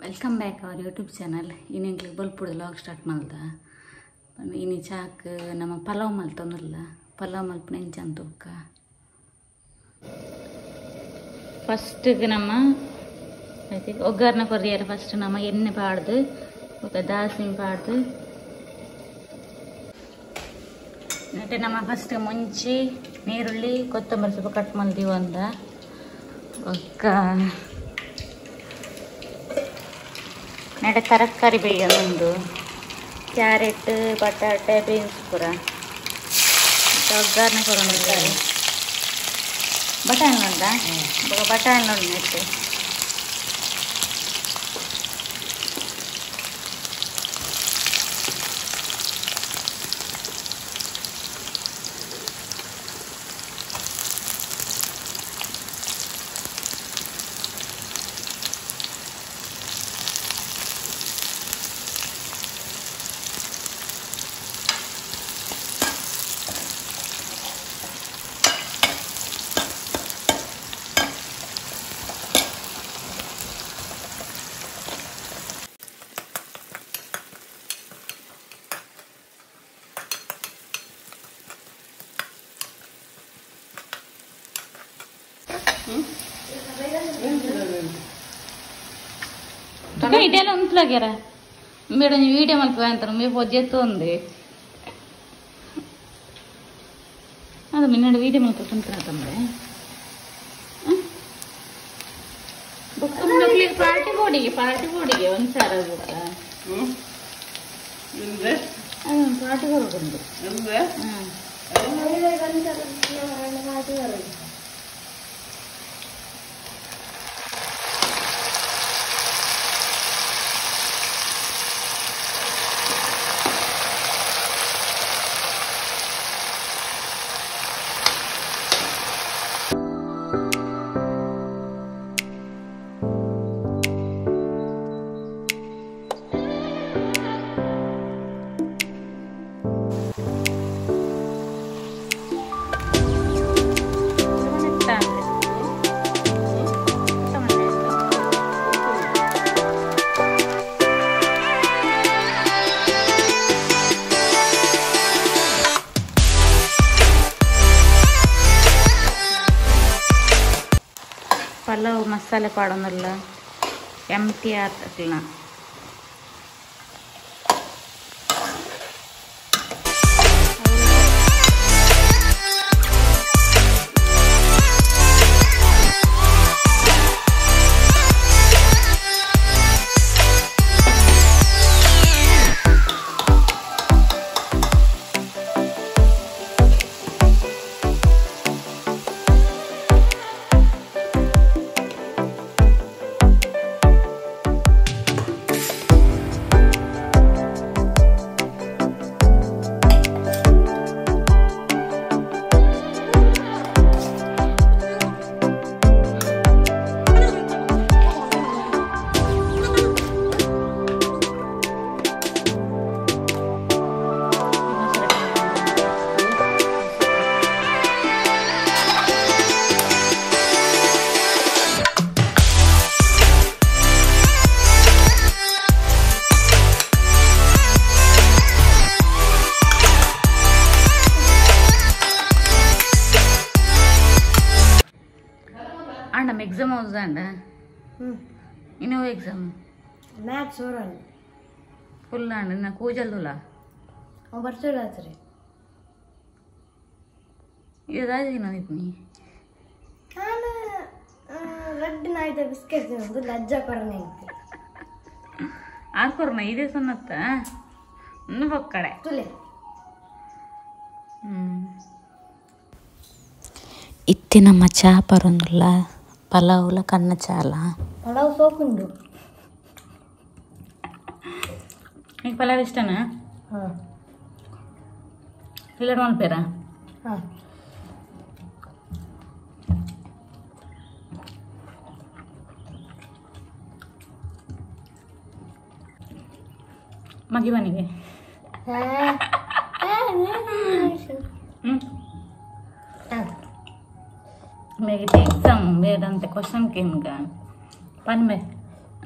Welcome back our YouTube channel. ಇನ್ನೆಂಗ್ಲಿ ಬಲ್ಪುಡು vlog start ಮಲ್ದ. ಇನಿ chalk ನಮ್ಮ ಪಲಾವ್ ಮಲ್ತೊಂದುಲ್ಲ. ಪಲಾವ್ ಮಲ್ಪುನ ಎಂಚ ಅಂತುಕ್ಕ. ಫಸ್ಟ್ ನಮ್ಮ ಒಗ್ಗರಣೆ ಕೊರಿಯರ ಫಸ್ಟ್ ನಮ್ಮ ಎಣ್ಣೆ ಪಾಡ್ದು ಬೊಕ ದಾಸಿನ ಪಾಡ್ದು ನೆಟ್ಟೆ ನಮ್ಮ ಫಸ್ಟ್ ಮುಂಚಿ ನೀರುಳ್ಳಿ ಕೊತ್ತಂಬರಿ ಸ್ವಲ್ಪ ಕಟ್ ಮಲ್ದಿವ ಅಂದ ಬೊಕ ನೆಡೆ ತರಕಾರಿ ಬೇಯೊಂದು ಕ್ಯಾರೆಟ್ ಬಟಾಟೆ ಬೀನ್ಸ್ ಪೂರ ಒಗ್ಗರಣೆ ಕೊರೊಂದು ಬಟಾಣಿ ಉಂಟಾ ಬೊಕ ಬಟಾಣಿ ಉಂಡು ನೆಟ್ಟು ಇದೆಲ್ಲ ಉಂಟ್ಲಾಗ್ಯಾರ ಮೇಡ ವೀಡಿಯೋ ಮಲ್ಪ ಅಂತಾರೆ ಮೇ ಪೊಜ್ಜೆತ್ತು ಒಂದೇ ಅದು ಮಿನ್ನಡ ವೀಡಿಯೋ ಮಲ್ಪ ಕುಂತ್ರೆ ಪಾರ್ಟಿ ಬೋರ್ಡಿಗೆ ಪಾರ್ಟಿ ಬೋರ್ಡಿಗೆ ಒಂದು ಸಾರ ಬುಕ್ಕ ಪಾರ್ಟಿ ಬೋರ್ಡ್ ಉಂಟು. ಹಾಂ ಪಲಾವ್ ಮಸಾಲೆ ಪಾಡೊಂದುಲ್ಲ ಎಮ್ ಟಿ ಆರ್ ತಕ್ಲನ ನಮ್ಮ ಎಕ್ಸಾಮ್ ಹೌದಾ? ಇನ್ನೂ ಎಕ್ಸಾಮ್ ಮ್ಯಾಥ್ಸ್ ಓರಲ್ ಫುಲ್ ಅಂಡ ನಾ ಕೂಜಲ್ದುಲ ಅವ ಬರ್ತಿಲ್ಲ. ಇದು ರಾಜಿನ ಇಪ್ನಿ ನಾನು ರಡ್ಡು ನಾಯ್ದ ಬಿಸ್ಕೆಟ್ ತಿನ್ನೋದು ಲಜ್ಜಾ ಕೊರನೆ ಐತಿ ಆ ಕೊರನ ಇದೇ ಸೊನ್ನತ್ತ ಇನ್ನು ಬೊಕ್ಕಡೆ ತುಲೆ. ಇತ್ತೆ ನಮ್ಮ ಚಾ ಪರೊಂದುಲ್ಲ ಪಲಾವ್ಲ ಕಣ್ಣ ಚಾಲ ಪಲಾವ್ ಸೋಕುಂಡು. నీకు పలావ్ ఇష్టనా? పిల్లడు మలిపారా? మగి మనిಗೆ ಮೇಗಿತ್ತೆ ಎಕ್ಸಾಮ್ ಬೇಡಂತೆ ಕ್ವಶನ್ ಕೇನ್ಗ ಪನ್ಮೆ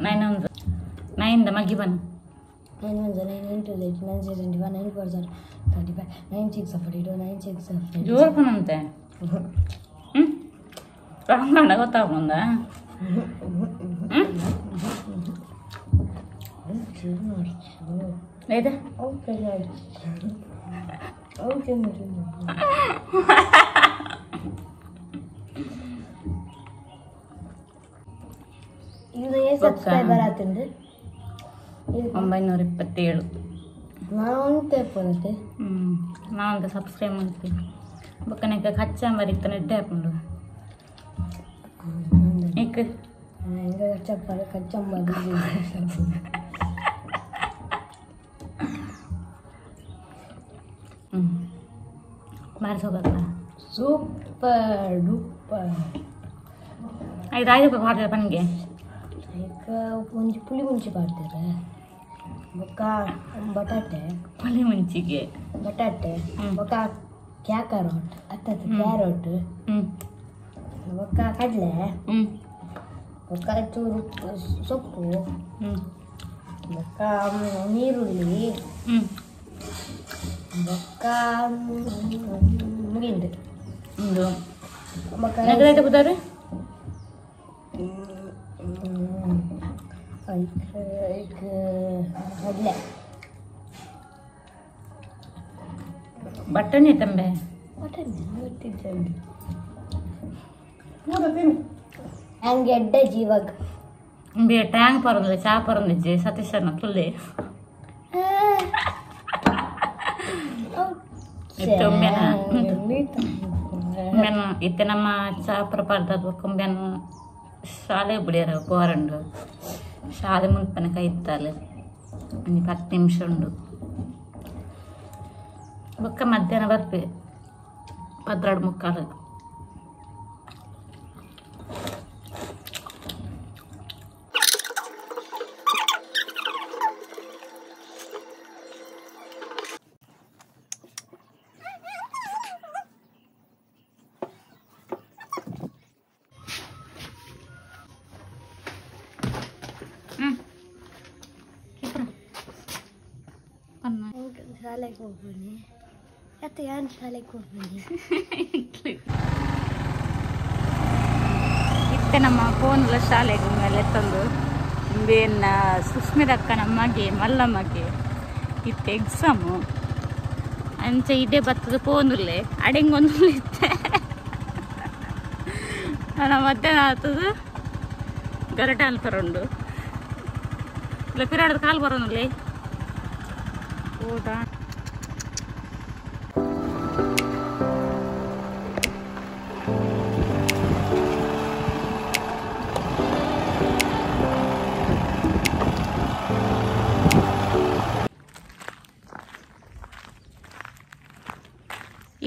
ನೈನ್ ಒಂದು ನೈನ್ the ಮಗಿ ಬನ್ 9 1 9 9 2 8 9 6 21 9 4 35 9 6 42 9 6 42 ಜೋರ್ ಪನಂತೆ ರಾಂಗಣ್ಣ ಗೊತ್ತಾಗ್ಬಂದ ಏದ ಸಬ್ಸ್ಕ್ರೈಬರ್ ಆತಂದ್ರೆ 927 ನಾನು ನಾನು ಸಬ್ಸ್ಕ್ರೈಬ್ ಮಾಡ್ತೀನಿ ಬೊಕ್ಕನೆಕ್ಕ ಕಚ್ಚಾಂಬರಿ ಇತ್ತು ನೆಡ್ಡೆ ಹಾಕೊಂಡು ಏಕ್ ಕಚ್ಚಂಬರಿ ಮಾರಿಸೋಗಲ್ಲ ಸೂಪರ್ ಡೂಪರ್ ಐದು ಐದು ಪಾಡ್ತಾರೆ ಪನ್ಗೆ ಈಗ ಮುಂಚೆ ಪುಳಿ ಮುಂಚೆ ಪಾಡ್ತಾರೆ ಬೊಕ್ಕ ಬಟಾಟೆ ಪುಳಿ ಮುಂಚಿಗೆ ಬಟಾಟೆ ಬೊಕ್ಕ ಕ್ಯಾರೋಟ್ ಅತ್ತ ಕ್ಯಾರೋಟ್ ಬೊಕ್ಕ ಕಡಲೆ ಬೊಕ್ಕ ಚೂರು ಸೊಪ್ಪು ಬೊಕ್ಕ ನೀರುಳ್ಳಿ ಬೊಕ್ಕ ಮುಗಿಂದು ನಗರ ಬುದಾರು ಕಡಲೆ ಬಟ್ಟಣಿ ತಂಬೆ ಹಂಗೆ ಎಡ್ಡೆ ಜೀವಾಗ ಬೇ ಟ್ಯಾಂಕ್ ಪರೊಂದಿಲ್ಲ ಚಾ ಪರೊಂದಿಜ್ಜೆ ಸತೀಶನ ತುಲ್ಲೆ ಇತ್ತೆ ಒಮ್ಮೆನ ಇತ್ತೆ ನಮ್ಮ ಚಾ ಪ್ರಪಾರ್ದ ಕೊಂಬೆನ ಶಾಲೆ ಬಿಡಿಯರ ಪೋರಂಡು ಶಾಲೆ ಮುನ್ಪನ ಕೈತ್ತಾಲೆ ಒಂಜಿ 10 ನಿಮಿಷ ಉಂಡು ಬೊಕ್ಕ ಮಧ್ಯಾಹ್ನ ಬರ್ಪೆ 12:45 ಶಾಲೆಗೆ ಹೋಗ್ಬನ್ನಿ ಮತ್ತೆ ಏನು ಶಾಲೆಗೆ ಹೋಗ್ಬನ್ನಿ ಇತ್ತೆ ನಮ್ಮ ಫೋನ್ಲ ಶಾಲೆಗೆ ಮೇಲೆ ತಂದು ಬೇನ ಸುಸ್ಮಿತಕ್ಕ ನಮ್ಮಗೆ ಮಲ್ಲಮ್ಮಗೆ ಇತ್ತೆ ಎಕ್ಸಾಮು ಅಂಚೆ ಇದೇ ಬತ್ತದ ಫೋನುಲ್ಲೇ ಅಡೆಂಗೊಂದು ಇತ್ತೆ ನನ್ನ ಮಧ್ಯಾಹ್ನ ಆಗ್ತದ ಗರಟೆ ಅಲ್ಪರುಂಡು ಇಲ್ಲ ಪಿರಾಡದ ಕಾಲು ಬರೋನುಲ್ಲೇ ಊಟ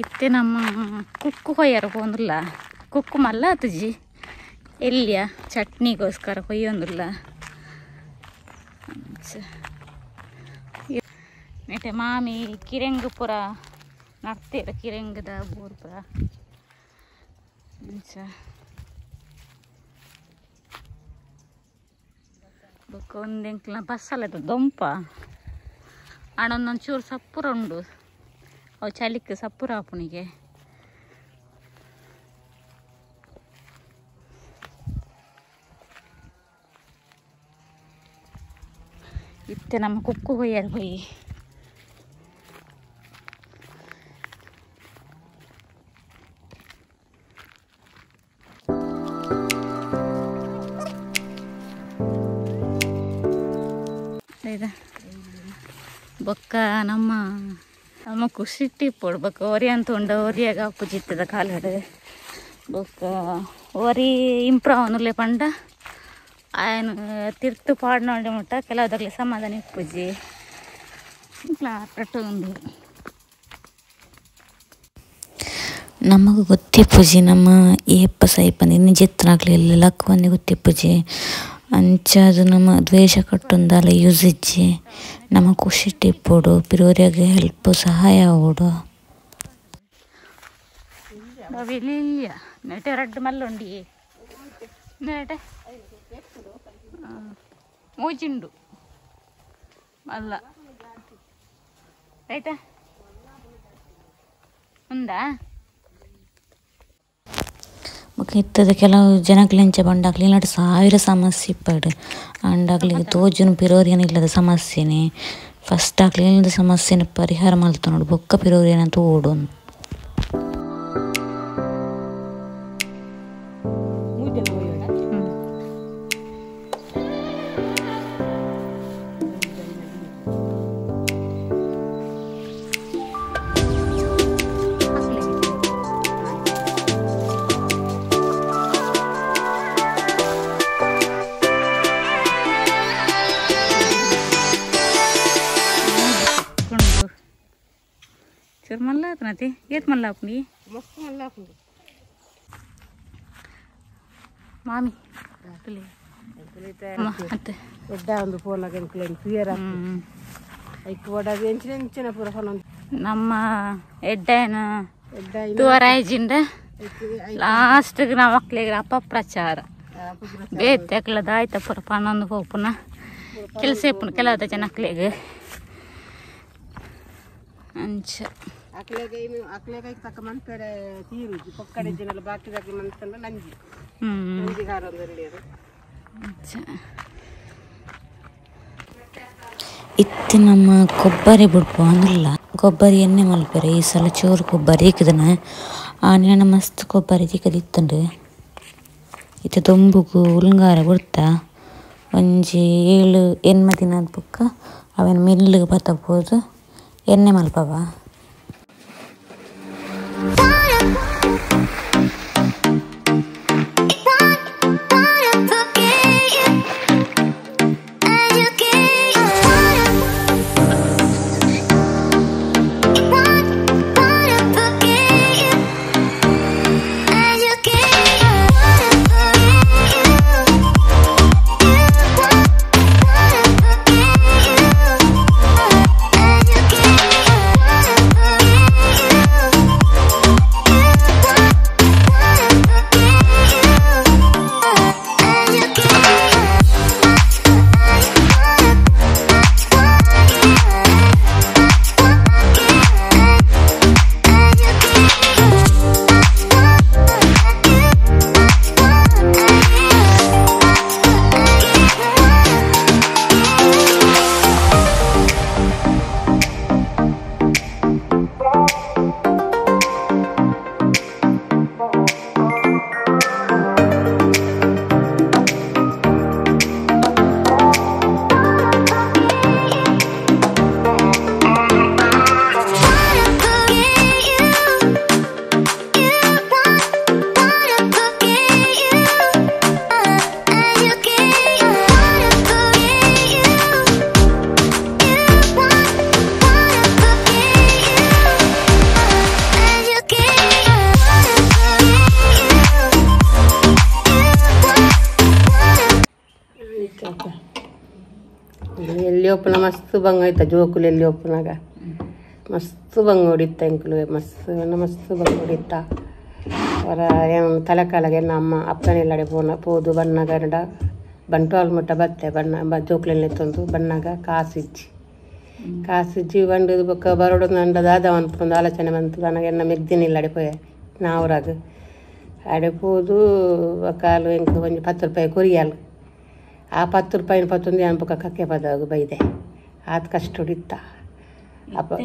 ಇತ್ತೆ ನಮ್ಮ ಕುಕ್ಕು ಕೊಯ್ಯಾರ ಪೋಂದಿಲ್ಲ ಕುಕ್ಕು ಮಲ್ಲ ಆತುಜಿ ಎಲ್ಲಿಯ ಚಟ್ನಿಗೋಸ್ಕರ ಕೊಯ್ಯೊಂದಿಲ್ಲ ನೆಟೆ ಮಾಮಿ ಕಿರೆಂಗು ಪೂರ ನಡ್ತೀರ ಕಿರೆಂಗದ ಬೋರ್ ಪೂರ ಬೊಕ್ಕ ಒಂದೆಂಕ್ಲ ಬಸ್ಸಲ್ಲ ದೊಂಪ ಅಣೊಂದೊಂದು ಚೂರು ಸಪ್ಪುರ ಉಂಡು ಅವು ಚಲಿಕ್ ಸಪ್ಪುರ ಆಪುನಿಗೆ ಇತ್ತೆ ನಮ್ಮ ಕುಕ್ಕು ಕೊಯ್ಯಾರ ಪೊಯ್ಯಿ ಬೊಕ್ಕ ನಮ್ಮ ನಮ್ಮ ಖುಷಿ ಇಪ್ಪೊಡು ಬೊಕ್ಕ ಒರಿ ಅಂತ ಉಂಡ ಒರಿಯಾಗ ಅಪ್ಪುಜಿತ್ತದ ಕಾಲಡ್ ಬೊಕ್ಕ ಒರಿ ಇಂಪ್ರೂವ್ ಅವನುಲೆ ಪಂಡ ಆಯನ ತಿರ್ತು ಪಾಡ್ನೊಂಡೆ ಮುಟ್ಟ ಕೆಲವುದಾಗಲಿ ಸಮಾಧಾನ ಇಪ್ಪುಜಿ ಉಂಡು ನಮಗೆ ಗೊತ್ತಿಪ್ಪುಜಿ ನಮ್ಮ ಏಪ್ಪ ಸೈಪಂದು ಇನ್ನು ಜಿತ್ತನಾಗ್ಲಿಲ್ಲ ಲಕ್ ಒಂದೇ ಗೊತ್ತಿಪ್ಪುಜಿ ಅಂಚಾದ ನಮ್ಮ ದ್ವೇಷ ಕಟ್ಟೊಂದಲ್ಲ ಯೂಸ್ ಇಜ್ಜಿ ನಮ್ಮ ಖುಷಿ ಇಪ್ಪೊಡು ಪಿರೋರಿಯಾಗ ಹೆಲ್ಪ್ ಸಹಾಯ ಆವೊಡು ನೆಟೆ ರಡ್ಡು ಮಲ್ಲುಂಡಿ ನೆಟೆ ಮೂಜಿಂಡು ಮಲ್ಲ ರೈತಾ ಉಂದಾ ಬೊಕ ಇತ್ತದ ಕೆಲವು ಜನಕ್ಲೆಂಚ ಬಂಡಾಕ್ಲಿ ಇಲ್ಲಡ್ ಸಾವಿರ ಸಮಸ್ಯೆ ಇಪ್ಪಡ್ ಅಂಡಾಕ್ಲಿಗ್ ತೋಜುನು ಪಿರೋರಿಯನ ಇಲ್ಲದ ಸಮಸ್ಯೆನೆ ಫಸ್ಟ್ ಆಕ್ಲಿ ಇಲ್ಲದ ಸಮಸ್ಯೆನ ಪರಿಹಾರ ಮಲ್ತೊನೊಡು ಬೊಕ್ಕ ಪಿರೋರಿಯನ ತೋಡು. ಮಲ್ಲ ಏತ್ ಮಲ್ಲ ಆಪುಂಡಿ ಮಸ್ತ್ ಮಲ್ಲ ಆಪುಂಡು ಮಾಮಿ ಎಡ್ಡ ಒಂದು ಫೋನ್ ಎಂಕ್ಲೆನ್ ಕ್ಲಿಯರ್ ಐಕ್ ಓಡಾಗ ಎಂಚಿನ ಎಂಚಿನ ಪೂರ ಫೋನ್ ನಮ್ಮ ಎಡ್ಡನ ತೂವರಾಯ್ಜಿಂದ ಲಾಸ್ಟ್ ನಾವು ಮಕ್ಳಿಗೆ ಅಪಪ್ರಚಾರ ಬೇತೆ ಅಕ್ಲದ ಆಯ್ತ ಪೂರ ಪನ್ನೊಂದು ಪೋಪುನ ಕೆಲಸ ಇಪ್ಪುನ ಕೆಲದ ಜನಕ್ಲೆಗ್ ಅಂಚ ಅಕ್ಲೆಗೈ ತಕ್ಕ ಮನ್ಪೆಡೆ ತೀರುಜಿ ಪೊಕ್ಕಡೆ ಜನಲ ಬಾಕಿದಾಕಿ ಮನ್ತಂಡ ನಂಜಿ ನಂಜಿ ಗಾರೊಂದು ಇತ್ತೆ ನಮ್ಮ ಕೊಬ್ಬರಿ ಬುಡ್ಪು ಅಂದ್ರಲ್ಲ ಕೊಬ್ಬರಿ ಎಣ್ಣೆ ಮಲ್ಪೆರೆ ಈ ಸಲ ಚೂರು ಕೊಬ್ಬರಿ ಇಕ್ಕದನ ಆನೆನ ಮಸ್ತ್ ಕೊಬ್ಬರಿ ತಿಕ್ಕದಿತ್ತಂಡು. ಇತ್ತೆ ದೊಂಬುಗು ಉಲ್ಂಗಾರ ಬುಡ್ತ ಒಂಜಿ 7 8 ದಿನ ಬೊಕ್ಕ ಅವೆನ್ ಮಿಲ್ಗೆ ಬತ್ತಬೋದು ಎಣ್ಣೆ ಮಲ್ಪವ. ಎಲ್ಲಿ ಒಪ್ಪನ ಮಸ್ತ್ ಬಂಗ ಆಯ್ತ ಜೋಕುಲು ಎಲ್ಲಿ ಒಪ್ಪನಾಗ ಮಸ್ತ್ ಬಂಗ ಹೊಡಿತ ಎಂಕುಲು ಮಸ್ತ್ ಮಸ್ತ್ ಬಂಗ ಹೊಡಿತ ಅವರ ಏನು ತಲೆಕಾಲಾಗ ನಮ್ಮ ಅಪ್ಪನೆಲ್ಲಡೆ ಪೋನ ಪೋದು ಬಣ್ಣಗ ಬಂಟ್ವಾಲ್ ಮುಟ್ಟ ಬತ್ತೆ ಬಣ್ಣ ಜೋಕುಲೆಲ್ಲ ತಂದು ಬಣ್ಣಗ ಕಾಸಿಜ್ಜಿ ಕಾಸಿಜ್ಜಿ ಬಂಡು ಬೊಕ್ಕ ಬರೋಡು ನಂಡ ದಾದ ಅನ್ಪೊಂದು ಆಲೋಚನೆ ಬಂತು ನನಗೆ ಎನ್ನ ಮೆಗ್ದಿನಿಲ್ಲಡೆ ಪೋಯೆ ನಾವ್ರಾಗ ಅಡೆ ಪೋದು ಕಾಲು ಎಂಕ್ ಒಂಜಿ 10 ರೂಪಾಯಿ ಕೊರಿಯಾಲು ಆ 10 ರೂಪಾಯಿನ ಪತ್ತೊಂದು ಅನ್ಪಕ್ಕ ಕಕ್ಕೆ ಪದಾಗ ಬೈದೆ ಆತ ಕಷ್ಟ ಹೊಡಿತ ಅಪ್ಪ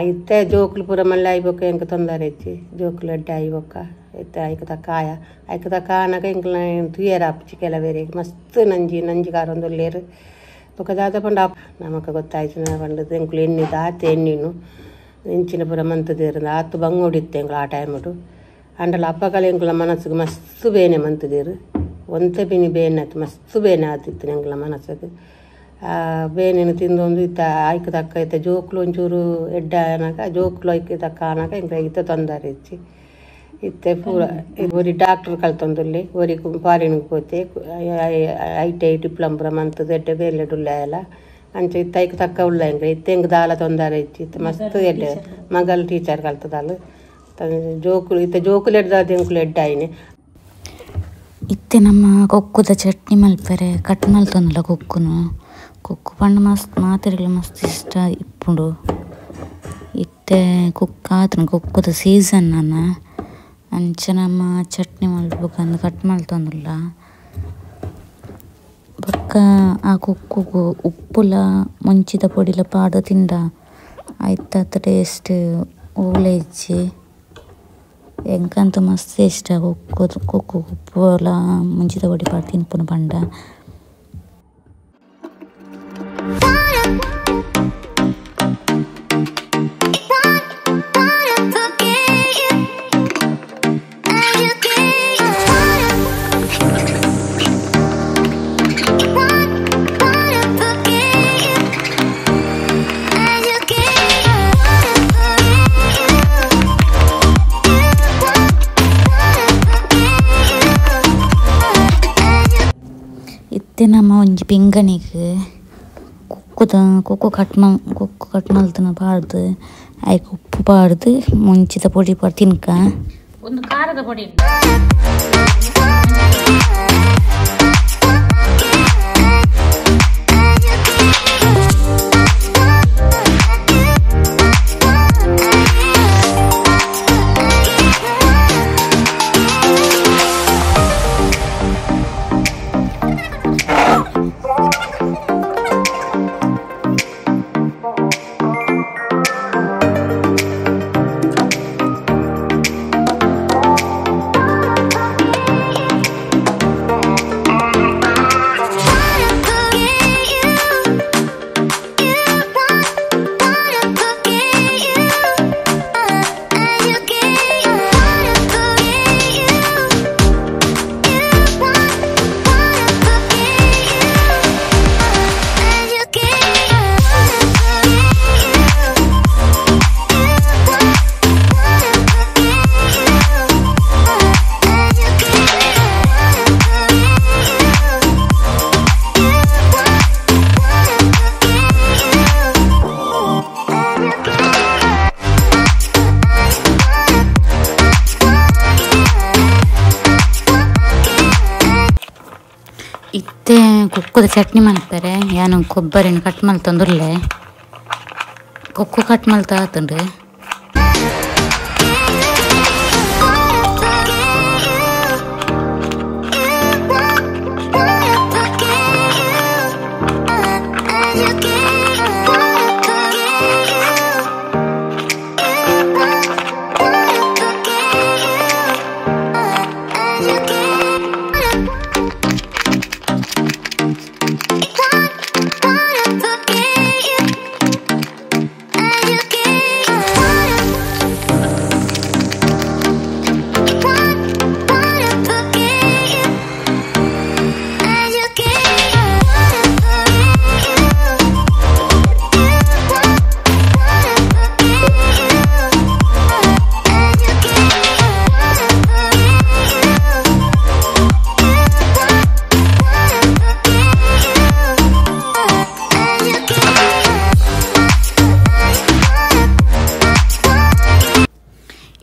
ಇತ್ತೆ ಜೋಕುಲು ಪೂರ ಮಲ್ಲೆ ಆಯ್ಬೊಕ್ಕ ಎಂಕ ತೊಂದರೆ ಇಜ್ಜಿ ಜೋಕುಲು ಎಡ್ಡೆ ಆಯ್ಬೊಕ್ಕ ಇತ್ತೆ ಐಕ ತಕ್ಕ ಆಯ ಐಕ ತಕ್ಕ ಆನಗ ಎಂಕ್ಲ ತುಯರ ಆಪುಜಿ ಕೆಲವೇರೆ ಮಸ್ತ್ ನಂಜಿ ನಂಜಿ ಕಾರೊಂದುಲ್ಲೇರು ಬೊಕ್ಕ ದಾದ ಪಂಡ ನಮಕ ಗೊತ್ತಾಯ್ತು ಪಂಡದು ಎಂಕುಲು ಎಣ್ಣಿದ ಆತ ಎಣ್ಣಿನು ಎಂಚಿನ ಪೂರ ಮಂತದೇರು ಆತು ಬಂಗ ಹೊಡಿತ್ತೆ ಎಂಕ್ಲು ಆ ಟೈಮುಡು ಅಂಡಲ ಅಪ್ಪಗಳ ಎಂಕುಲ ಮನಸ್ಸಿಗೆ ಮಸ್ತ್ ಬೇನೆ ಮಂತದೇರು ಒಂತೆ ಬಿನಿ ಬೇನೆ ಆಯ್ತು ಮಸ್ತ್ ಬೇನೆ ಆತಿತ್ತು ಎಂಕ್ಲ ಮನಸ್ಸಿಗೆ ಆ ಬೇನೆನು ತಿಂದೊಂದು ಇತ್ತ ಆಯ್ಕೆ ತಕ್ಕ ಇತ್ತ ಜೋಕುಲು ಒಂಚೂರು ಎಡ್ಡೆ ಆನಗ ಜೋಕುಲು ಐಕೆ ತಕ್ಕ ಆನಗ ಎಂಕ್ಲ ಇತ್ತ ತೊಂದರೆ ಇಚ್ಚಿ ಇತ್ತೆ ಪೂರ ಒರಿ ಡಾಕ್ಟ್ರ್ ಕಲ್ತೊಂದುಲ್ಲೆ ಒರಿ ಫಾರಿನ್ಗೆ ಪೋತೆ I T I diploma ಪೂರ ಮಂತದ್ದು ಎಡ್ಡೆ ಬೇಲೆಡ್ ಉಲ್ಲೆ ಅಂಚ ಇತ್ತ ಐಕ್ ತಕ್ಕ ಉಳ್ಳ ಎಂಕ್ಲ ಇತ್ತೆ ಎಂಕ್ ದಾಲ ತೊಂದರೆ ಇಚ್ಚಿ ಇತ್ತೆ ಮಸ್ತ್ ಎಡ್ಡೆ ಮಗಲ್ ಟೀಚರ್ ಕಲ್ತದಾಲು ಜೋಕುಲು ಇತ್ತೆ ಜೋಕುಲು ಎಡ್ದಾದ ಎಂಕುಲು ಎಡ್ಡೆ ಆಯ್ನೆ. ಇತ್ತೆ ನಮ್ಮ ಕೊಕ್ಕುದ ಚಟ್ನಿ ಮಲ್ಪೆರೆ ಕಟ್ ಮಲ್ತೊಂದುಲ್ಲ ಕೊಕ್ಕುನು ಕುಕ್ಕು ಪಂಡ ಮಸ್ತ್ ಮಾತೆರೆಗ್ಲ ಮಸ್ತ್ ಇಷ್ಟ ಇಪ್ಪುಂಡು. ಇತ್ತೆ ಕುಕ್ಕು ಆತುಂಡು ಕುಕ್ಕುದ ಸೀಸನ್ ನನ ಅಂಚ ನಮ್ಮ ಚಟ್ನಿ ಮಲ್ಪುಗಂದು ಕಟ್ ಮಲ್ತೊಂದುಲ್ಲ. ಬೊಕ್ಕ ಆ ಕುಕ್ಕುಗು ಉಪ್ಪುಲ ಮುಂಚಿದ ಪೊಡಿಲ ಪಾಡ್ದ್ ತಿಂಡ ಐತಾತ್ ಟೇಸ್ಟ್ ಓಲ ಇಜ್ಜಿ. ಎಂಕಂತ ಮಸ್ತ್ ಇಷ್ಟ ಕುಕ್ಕು ಕುಕ್ಕು ಉಪ್ಪುಲ ಮುಂಚಿದ ಪೊಡಿ ಪಾಡ್ದ್ ತಿನ್ಪುನ ಪಂಡ. ಇತ್ತೆ ನಮ್ಮ ಒಂಜಿ ಪಿಂಗಣಿಗ್ ಕುಕ್ಕುದ ಕುಕ್ಕು ಕಟ್ ಮಲ್ ಕುಕ್ಕು ಕಟ್ ಮಲ್ತನ ಪಾಡ್ದ್ ಐಕ್ ಉಪ್ಪು ಪಾಡ್ದ್ ಮುಂಚಿದ ಪೊಡಿ ಪಾಡ್ದ್ ತಿನ್ಕ. ಒಂದು ಖಾರದ ಪೊಡಿ ಇತ್ತೆ ಕುಕ್ಕುದ ಚಟ್ನಿ ಮಲ್ಪೆರೆ ಯಾನು ಕೊಬ್ಬರಿನ ಕಟ್ ಮಲ್ತೊಂದುಲ್ಲೆ. ಕುಕ್ಕು ಕಟ್ ಮಲ್ತ ಆತುಂಡು.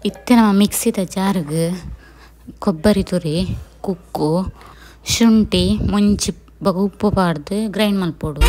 ಇತ್ತೆ ನಮ್ಮ ಮಿಕ್ಸಿದ ಜಾರ್ಗ್ ಕೊಬ್ಬರಿ ತುರಿ ಕುಕ್ಕು ಶುಂಠಿ ಮುಂಚಿ ಬೊಕ ಉಪ್ಪು ಪಾಡ್ದ್ ಗ್ರೈಂಡ್ ಮಲ್ಪೊಡು.